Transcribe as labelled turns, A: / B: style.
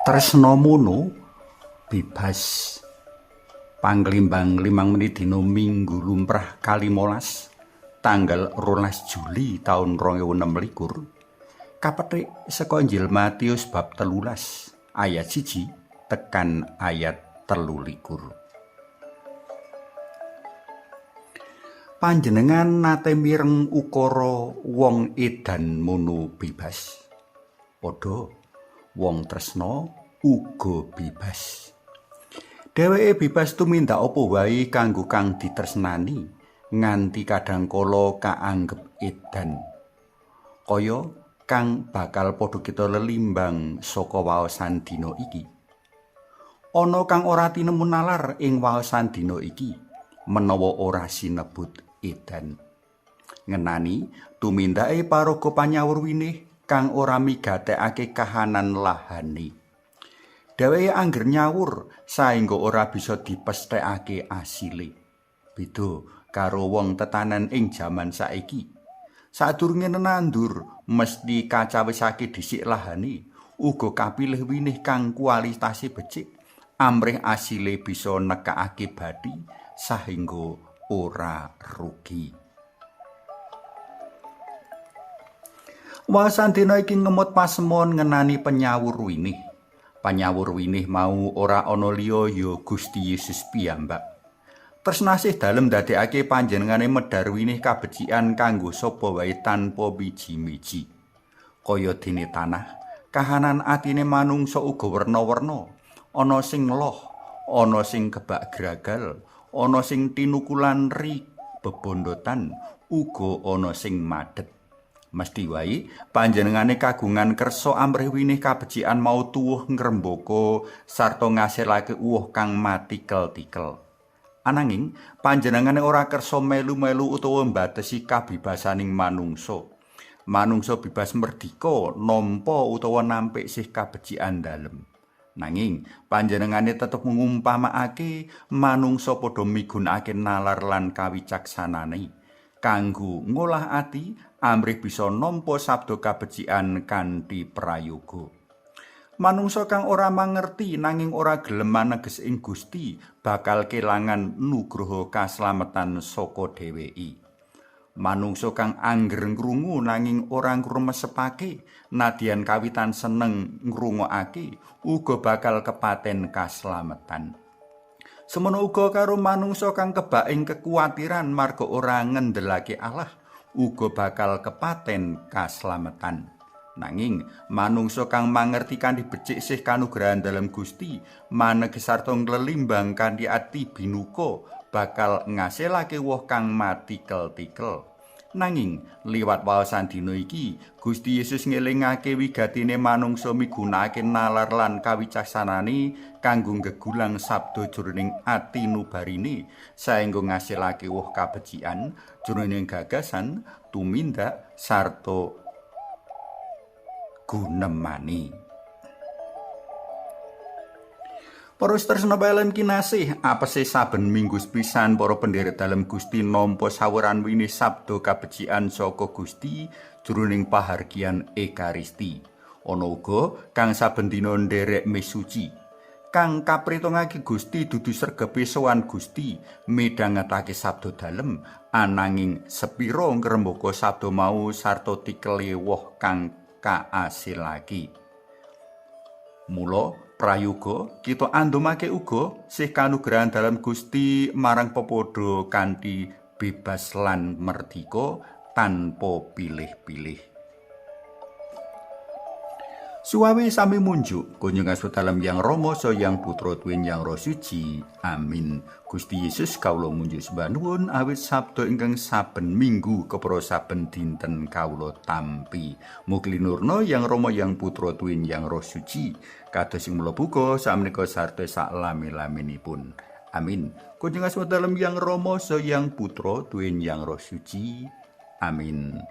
A: Tresna mono bebas. Panglimbang 5 menit dina Minggu lumrah ka-15 tanggal 12 Juli taun 2026 kapethik saka Injil Matius bab 13 ayat 1 tekan ayat 23. Panjenengan nate mireng ukara wong edan mono bebas. Padha wong tresna uga bebas. Dheweke bebas tumindak apa wae kanggo kang ditresnani, nganti kadhangkala kaanggep edan. Kaya kang bakal padha kita lelimbang saka waosan dina iki. Ana kang ora tinemu nalar ing waosan dina iki, menawa ora sinebut edan. Ngenani tumindake paraga panyawur winih kang ora migatekake kahanan lahane. Dheweke angger nyawur saengga ora bisa dipesthekake asile. Beda karo wong tetanen ing jaman saiki. Sadurunge nandur mesti kacawisake dhisik lahane, uga kapilih winih kang kualitase becik, amrih asile bisa nekakake bathi sahingga ora rugi. Waosan dina iki ngemot pasemon ngenani penyawur winih. Panyawur winih mau ora ana liya ya Gusti Yesus piyambak. Tresnasih dalem ndadekake panjenengane medhar winih kabecikan kanggo sapa wae tanpa miji-miji. Kaya dene tanah, kahanan atine manungsa uga werna-werna. Ana sing loh, ana sing kebak gragal, ana sing tinukulan ri bebondotan, uga ana sing madhet. Mesti wae panjenengane kagungan kersa amrih winih kabecikan mau tuwuh ngrembaka sarta ngasilake uwoh kang matikel-tikel. Ananging panjenengane ora kersa melu-melu utawa mbatesi kabebasaning manungsa. Manungsa bebas merdika nampa utawa nampik sih kabecikan dalem. Nanging panjenengane tetep ngumpamakake manungsa padha migunakake nalar lan kawicaksanane kanggo ngolah ati amrih bisa nampa sabda kabecikan kanthi prayoga. Manungsa kang ora mangerti nanging ora gelem maneges ing Gusti bakal kelangan nugroho kaslametan saka dheweke. Manungsa kang angger ngrungu nanging ora ngrumesepake nadyan kawitan seneng ngrungokake uga bakal kepaten kaslametan. Semono uga karo manungsa kang kebak ing kekuatiran marga ora ngendelake Allah uga bakal kepaten kaslametan. Nanging manungsa kang mangerti kanthi becik sih kanugrahan dalem Gusti, maneges sarta nglelimbang kanthi ati binuka bakal ngasilake woh kang matikel-tikel. Nanging liwat waosan dina iki, Gusti Yesus ngelingake wigatine manungsa migunakake nalar lan kawicaksanane kanggo nggegulang sabda jroning ati nubarine saengga ngasilake woh kabecikan jroning gagasan, tumindak sarta gunemane. Para tresna balen kinasih, apese saben minggu sepisan para penderek dalem Gusti nampa sawuran winih sabda kabecikan saka Gusti jroning pahargyan Ekaristi. Ana uga kang saben dina nderek mis suci. Kang kapritungake Gusti dudu sregepe sowan Gusti midhangetake sabda dalem, ananging sepira ngrembaka sabda mau sarta tikele woh kang kaasilake. Mula prayoga kita andumake uga sih kanugrahan dalem Gusti marang pepadha kanthi bebas lan merdika tanpa pilih-pilih. Suwawe sami munjuk kunjung asma dalem Yang Rama saha Yang Putra tuwin Yang Roh Suci. Amin. Gusti Yesus kawula munjuk sembah nuwun awit sabda ingkang saben minggu kepara saben dinten kawula tampi. Mugi linurna Yang Rama Yang Putra tuwin Yang Roh Suci kados ing mula buka samenika sarta saklami-laminipun. Amin. Kunjung asma dalem Yang Rama saha Yang Putra tuwin Yang Roh Suci. Amin.